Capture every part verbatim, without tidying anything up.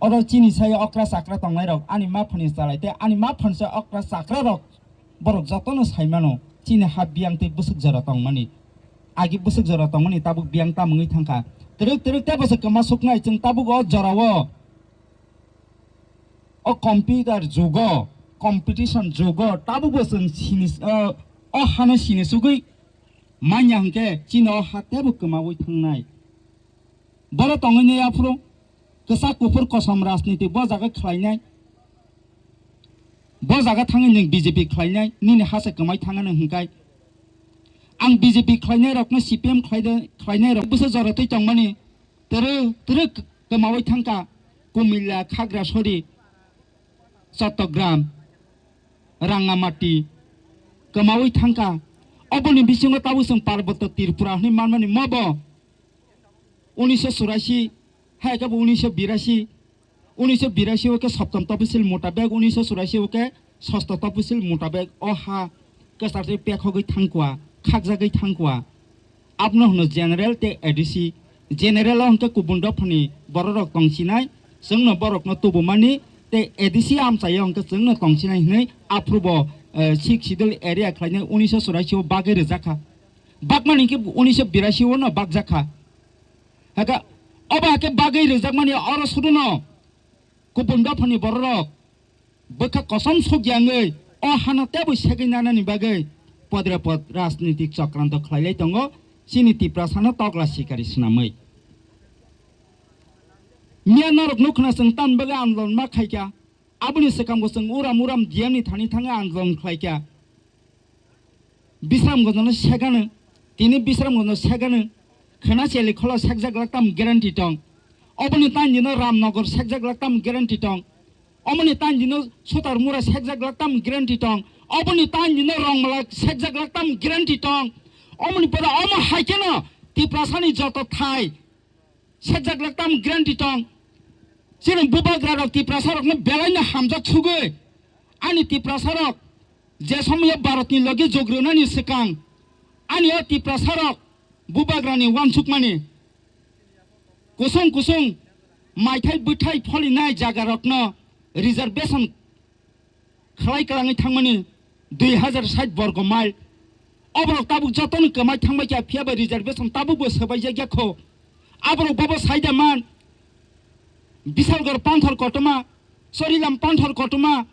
Oro chini sai okra chakra tongnai rok, ani ma phani chalai tei ani ma phan se okra chakra rok, borok jotono sai mano, chini ha biyang tei bwswk jora tongmani. Agi bwswk jora tongmani tabuk biyang tamungwi thangkha. Twrwk twrwk tei bwswk kwma suknai chwng tabuk o jorao, o computer jugo, competition jugo, tabuk bo chwng sini, o, o hano sini sugwi manya hwnkhe chini o ha teibo kwmawi thangnai. Boro tongwi ne aphuru kwchak kuphur kosom rajniti bo jaga khlainai. Bo jaga thangwi nwng B J P khlainai, nini ha se kwmai thangano hwnkai. Ang B J P khlainai rokno C P M khlaida-, khlainai rok bwsa jora twi tongmani. Twrwk, twrwk kwmawi thangkha Kumilla, Khagrasori, Chattogram, Rangamati, kwmawi thangkha. Oboni bisingo tabuk chwng Parbotto Tripura hwnwi manmani mobo. Unisho churashi, hai khe bo unisho birasi, unisho birasi o khe Saptam Tapasil mutabek, unisho churashi o khe Sashto Tapasil mutabek o ha kwchar tei pekhogwi thangkwa, khakjagwi thangkwa. Abno hwno general tei A D C. General o hwnkhe kubun dophani bororok tongsinai, chwngno borokno tubumani, tei A D C amchaio hwnkhe chwngno tongsinai hwnwi aphuru bo, eh, Sixth Schedule area khlainai unisho churashi o bagwi rwjakha. Bakmani hwnkhe unisho birasi o no bakjakha. Hakhe obo hakhe bagwi rwjakmani oro suduno kubun dophani bororok bwkha kosom sokya wngwi o hano teibo segwi nanani bagwi podre pod rajnitik chokranto khlailai tongo chini Tiprasano tokla sikari swnamwi. Miya norok nukhna chwng tamni bagwi andolon ma khaikha, aboni swkango chwng uram uram D M ni thani thangwi andolon khlaikha. Bisramganj no segano, tini Bisramganj no segano, khwna cheli kholo sekjak lak tam guarantee tong. Oboni tang dino Ramnagar sekjak lak tam guarantee tong. Omoni tang dino Sutarmura sekjak lak tam guarantee tong. Oboni tang dino Rongmala sekjak lak tam guarantee tong. Omoni pore omo hai kheno Tiprasani joto thai sekjak lak tam guarantee tong. Chini bubagra rok Tiprasa rokno belai no hamjak sugwi. Ani Tiprasa rok je somoyo Bharat ni logi jogrwnani swkang ani o Tiprasa rok bubagra ni uansukmani kusung kusung maithai bwthai pholinai jaga rokno reservation khlai kwlangwi thangmani dui hazar sait borgo mile. Oborok tabuk jotono kwmai thangbai kha, phiya bai reservation tabuk bo swbaijak ya kho. Aborok bobo saida man, Bisalgor panthor kotorma, Chorilam panthor kotorma,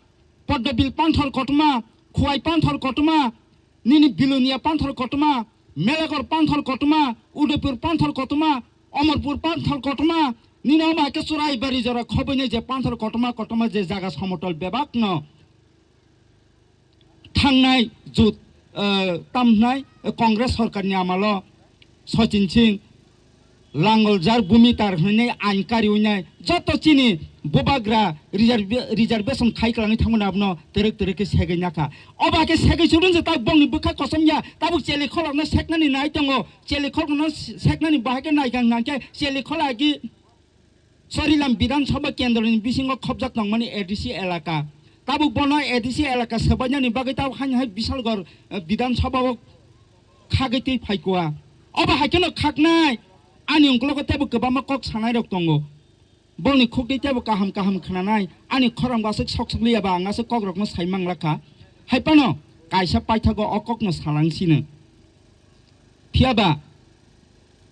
Poddobil panthor kotorma, Khuwai panthor kotorma, nini Bilonia panthor kotorma, Melagor panthor kotorma, Udaipur panthor kotorma, Omorpur panthor kotorma, nini omo hai khe Churaibari jora khobainai je panthor kotorma kotorma je jaga somotol bebak no thangnai jut, eh, tamhnai, eh, Congress sorkarni amalo Sachin Singh, Langoljar Bhumitar hwnwi ain kariwi nai joto chini bubagra reserve-, reservation khai kwlangwi thangmani abono twrwk twrwk khe segwi nakha. Obo hai khe segwi sudun je tak bongni bwkha kosom ya, tabuk cheli kholokno seknani nai tongo, cheli kholokno seknani bahai khe naikha hwnkhe cheli khola agi Chorilam Bidhan Sabha kendroni bisingo khobjak tongmani A D C elaka. Tabuk bono A D C elaka swbainani bagwi tabuk haino hai Bisalgor, eh, Bidhan Sabha o khagwi twi phaikua. Obo hai kheno khaknai ani ungkologo teibo kwbangma kok sanairok tongo. Bongni khukti teibo kaham kaham khnanai ani khorang aswk sok sok liya ba ang aswk kokrokno sai manglakha. Hai phano kaisa paithago o kokno salangsino. Phiya ba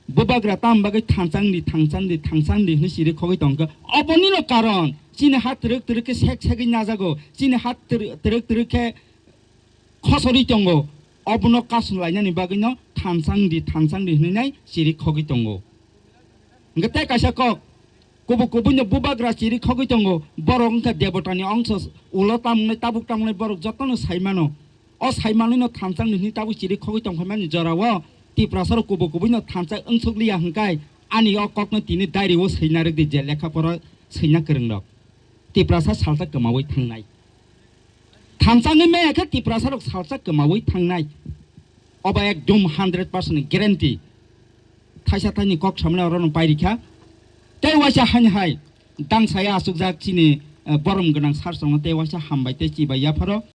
bubagra tam bagwi thangchang di, thangchang di, thangchang di hwnwi chiri khogwi tongkha. Obonino karon chini ha twrwk twrwk khe sek segwi najago, chini ha twrwk twrwk khe khosorwi tongo. Obono kasu lainani bagwino thangchang di, thangchang di hwnwi nai chiri khogwi tongo. Hwnkhe tei kaisa kok, kubuk kubui no bubagra chiri khogwi tongo, borok wngkha debotani ongso, ulo tamnai tabuk tamnai borok jotono sai mano. O sai manwi no thansa ni hwnwi tabuk chiri khogwi tong phaimani jorao Tiprasa rok kubuk kubui no thansa wngsuk liya hwnkhe ani o kok no tini diary o swina rwdi je lekha pora swina kwrwng rok. Tiprasa salsa kwmawi thangnai. Thansa wngwi maya khe Tiprasa rok salsa kwmawi thangnai. Obo ekdom hundred percent guarantee. Thaisa thaini kok samani oro no pairikha. Tei waisa haini hai dangsaya asukjak chini, eh, borom gwnang sar songno tei waisa hambai tei chibai yapharo.